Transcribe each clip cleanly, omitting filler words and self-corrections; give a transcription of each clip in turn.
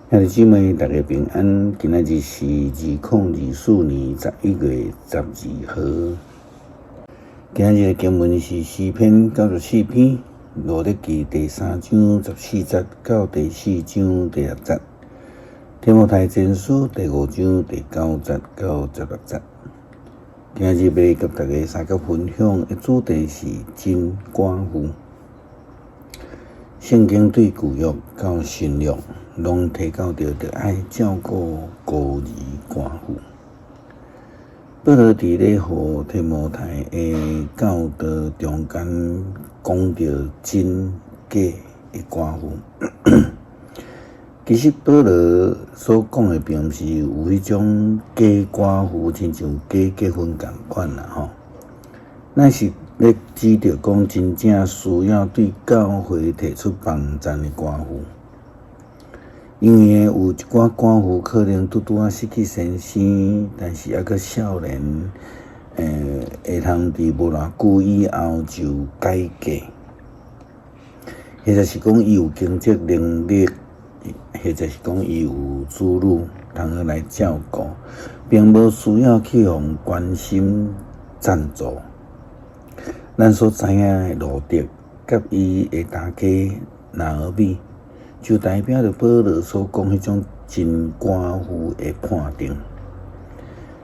兄弟姊妹，大家平安。今仔日是2024年11月12號。今仔日的經文是詩篇94篇，路得記第三章十四節到第四章第六節，提摩太前書第五章第九節到16節。今仔日欲佮大家相共分享的主題是真寡婦。聖經對舊約到新約，攏提到著著愛照顧孤兒寡婦。保羅佇咧予提摩太的教導中間講著真假的寡婦。其實保羅所講的並毋是有彼種假寡婦，親像假結婚仝款啦吼。乃是咧指著講真正需要對教會提出幫贊的寡婦。因為有一寡寡婦可能拄拄仔失去先生，但是猶閣少年，會通佇無偌久以後就改嫁，或者是講伊有經濟能力，或者是講伊有子女通好來照顧，並無需要去予關心贊助。咱所知影的路得佮伊的大家拿俄米，就代表著保羅所講彼種真寡婦的判定。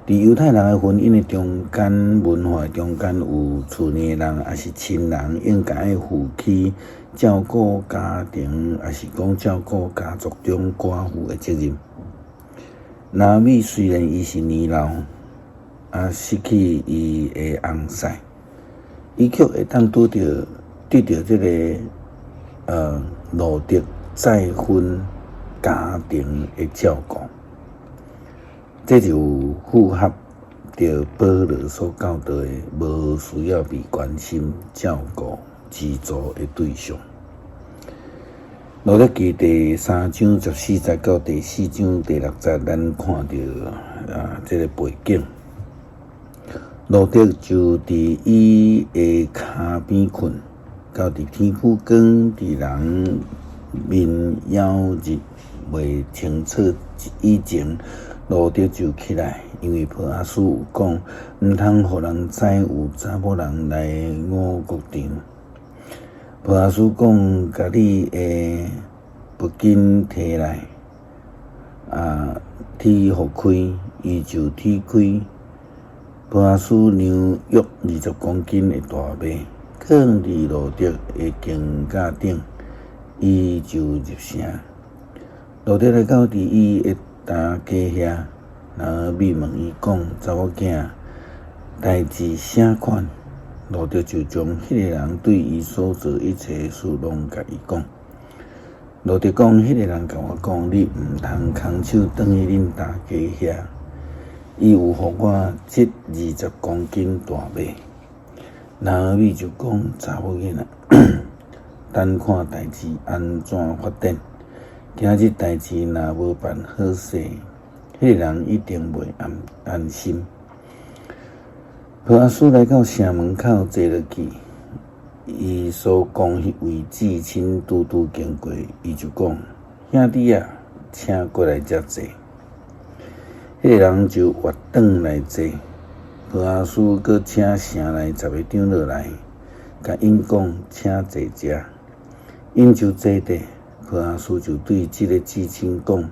佇猶太人的婚姻的中間，文化中間有厝內的人，抑是親人，應該愛負起照顧家庭，抑是講照顧家族中寡婦的責任。拿俄米雖然伊是年老，失去伊的翁婿，伊卻會當拄著得著這个路得再婚家庭的照顧，這就符合著保羅所教導的，無需要被關心、照顧、資助的對象。路得記第三章十四節到第四章第六節，咱看著這个背景。路得就佇伊的跤邊睏，到佇天甫光佇人面枵日未清楚以前，路得就起來，因為波阿斯有講，毋通予人知有查某人來五穀場。波阿斯講，共你的布巾提來，鐵予開，伊就鐵開。波阿斯量約20公斤的大麥，囥佇路得的肩胛頂，伊就入城。路得來到佇伊的大家遐，拿俄米問伊講：查某囝，代誌啥款？路得就將彼个人對伊所做一切事攏共伊講。路得講：彼个人共我講，你毋通空手轉去恁大家遐。伊有予我這20公斤大麥。拿俄米就講：查某囡仔，等看代誌按怎發展。今仔日代誌若無辦好勢，彼个人一定袂安心。波阿斯來到城門口坐落去，伊所講彼位至親拄拄經過，伊就講：兄弟啊，請過來遮坐。彼个人就越轉來坐，波阿斯閣請城內十个長老來，共𪜶講：請坐遮。𪜶就坐低，波阿斯就對這个至親講：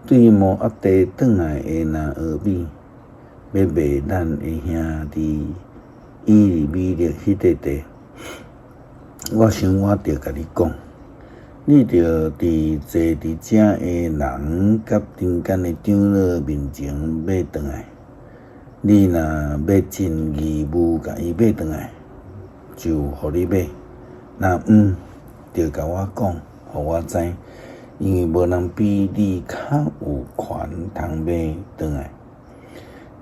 對摩押地轉來的拿俄米，欲賣咱的兄弟以利米勒彼塊地，我想我著共你講，你著佇坐佇遮的人佮中間的長老面前買轉來。你若欲盡義務共伊買轉來，就予你買；若毋，著共我講，予我知，因為無人比你較有權通買轉來。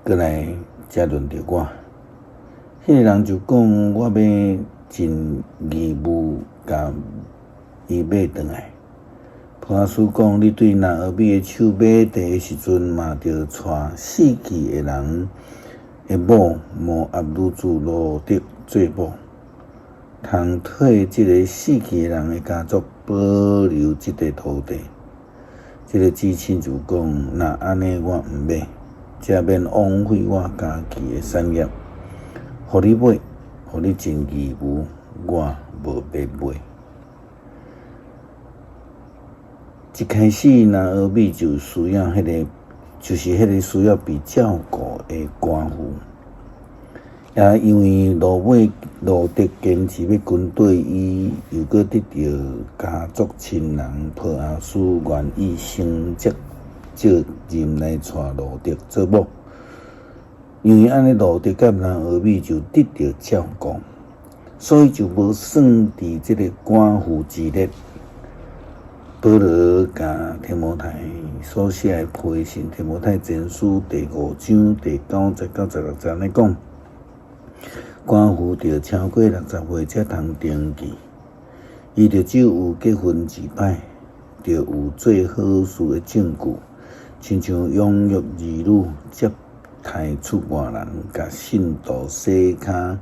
過來才輪著我。彼个人就講：我欲盡義務共伊買轉來。波阿斯講：你對拿俄米的手買地的時陣，嘛著帶死去的人的某摩押女子路得做某，通替這个死去的人的家族保留這塊土地。這个至親就講：若按呢，我毋買，才免枉費我家己的產業。予你買，予你盡義務，我無欲賣。一開始，拿俄米就需要彼个，就是彼个需要被照顧的寡婦。也因為路尾路得堅持欲跟綴伊，又閣得著家族親人波阿斯願意承接責任來娶路得做某。因為按呢，路得佮拿俄米就得著照顧，所以就無算佇這個寡婦之列。保羅共提摩太所寫的批信，提摩太前書第五章第九節到十六節按呢講，寡婦著超過六十歲才通登記，伊著只有結婚一擺，著有做好事的證據，親像養育兒女、接待出外人、共信徒洗跤、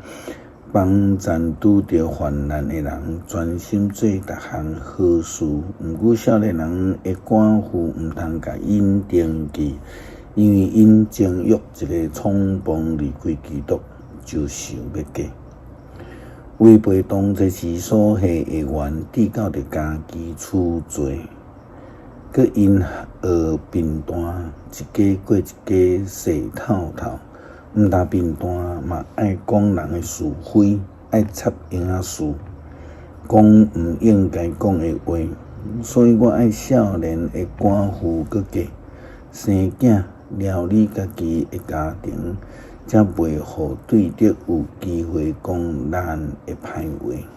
幫贊拄著患難的人，專心做逐項好事。毋過少年人的寡婦毋通共𪜶登記，因為𪜶情欲一个衝動離開基督，就想欲嫁。違背當初時所下的願，直到著家己處罪，閣因學貧惰，一家過一家踅透透。毋但貧惰，嘛愛講人的是非，愛插閒仔事，講毋應該講的話。所以我愛少年的寡婦閣嫁，生囝，料理家己的家庭，才袂予對敵有機會講咱的歹話。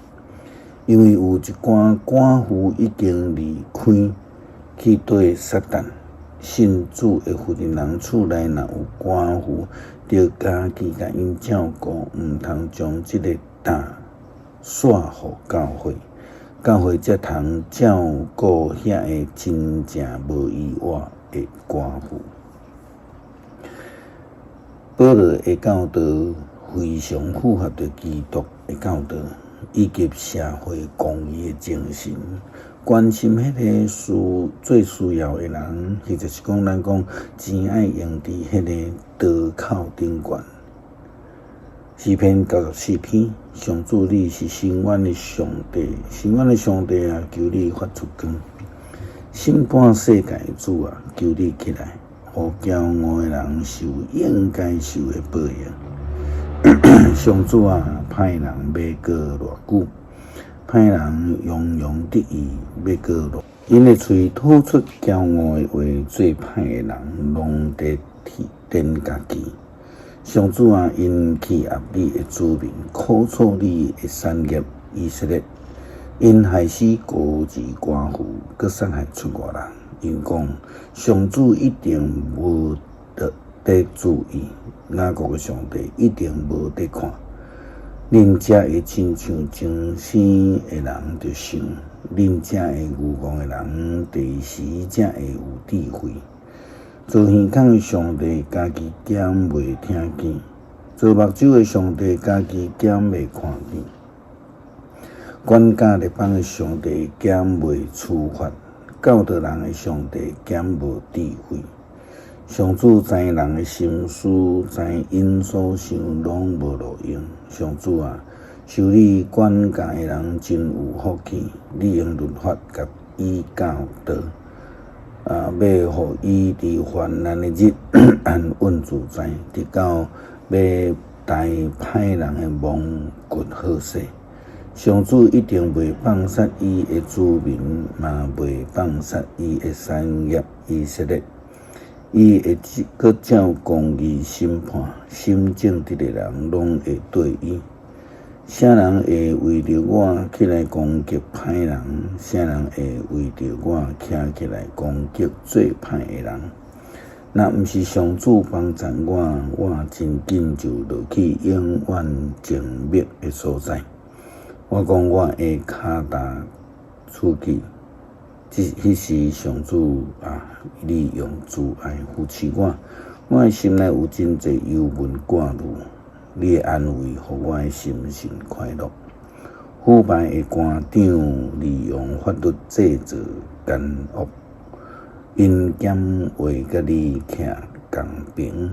因為有一寡寡婦已經離開，去綴撒旦。信主的婦人厝內若有寡婦，著家己共𪜶照顧，毋通將這个擔卸予教會，教會才通照顧遐个真正無依倚的寡婦。保羅的教導非常符合著基督的教導，以及社會公義的精神，關心彼个需最需要的人，或者是講咱講錢愛用佇彼个刀口頂懸。詩篇94篇，上主你是深遠的上帝，深遠的上帝啊，求你發出光，審判世界的主啊，求你起來，予驕傲的人受應該受的報應。上主啊，歹人欲閣偌久？歹人洋洋得意欲閣偌？𪜶的喙吐出驕傲的話，做歹的人攏佇騙家己。上主啊，𪜶欺壓你的子民，苦楚你的產業以色列，𪜶害死孤兒寡婦，閣殺害出外人。𪜶講，上主一定無佇注意，雅各的上帝一定無佇看。恁才會親像前生的人著想，恁這个愚戇的人，第時才會有智慧。做耳孔的上帝，家己敢袂聽見；做目睭的上帝，家己敢袂看見；管教列邦的上帝，敢袂處罰；教導人的上帝，敢無智慧？上主知人的心思，知𪜶所想攏無路用。上主啊，受你管教的人真有福氣，你用律法共伊教導，啊，欲予伊佇患難的日安穩自在，直到欲代歹人的網掘好勢。上主一定袂放殺伊的子民，嘛袂放殺伊的產業以色列。伊會閣照公義審判，心正直的人攏會綴伊。啥人會為著我起來攻擊歹人？啥人會為著我徛起來攻擊做歹的人？若毋是上主幫贊我，我真緊就落去永遠靜默的所在。我講我的跤踏出去，這彼時上主啊，你用慈愛扶持我，我的心內有真濟憂悶掛慮，你的安慰予我的心神快樂。腐敗的官長利用法律製造奸惡， 𪜶兼會佮你徛仝爿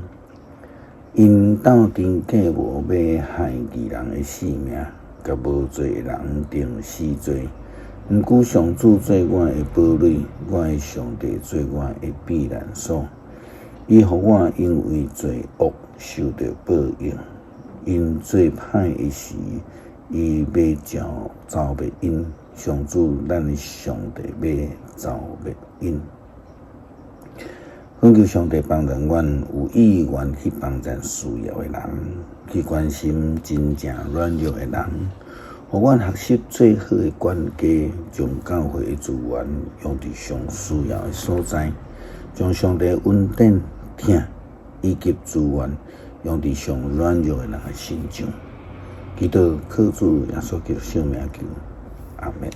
，𪜶鬥陣計謀欲害義人的性命，共無罪的人定死罪。毋過上主做我的堡壘，我的上帝做我的避難所。伊予我因為罪惡受著報應，𪜶做歹的時，伊欲剿滅𪜶。上主，咱的上帝欲剿滅𪜶。懇求上帝幫助阮有意願去幫贊需要的人，去關心真正軟弱的人，予阮學習最好的管家，將教會的資源用佇上需要的所在，將上帝的恩典、疼以及資源用佇上軟弱的人的身上。祈禱靠主耶穌基督聖名求，阿們。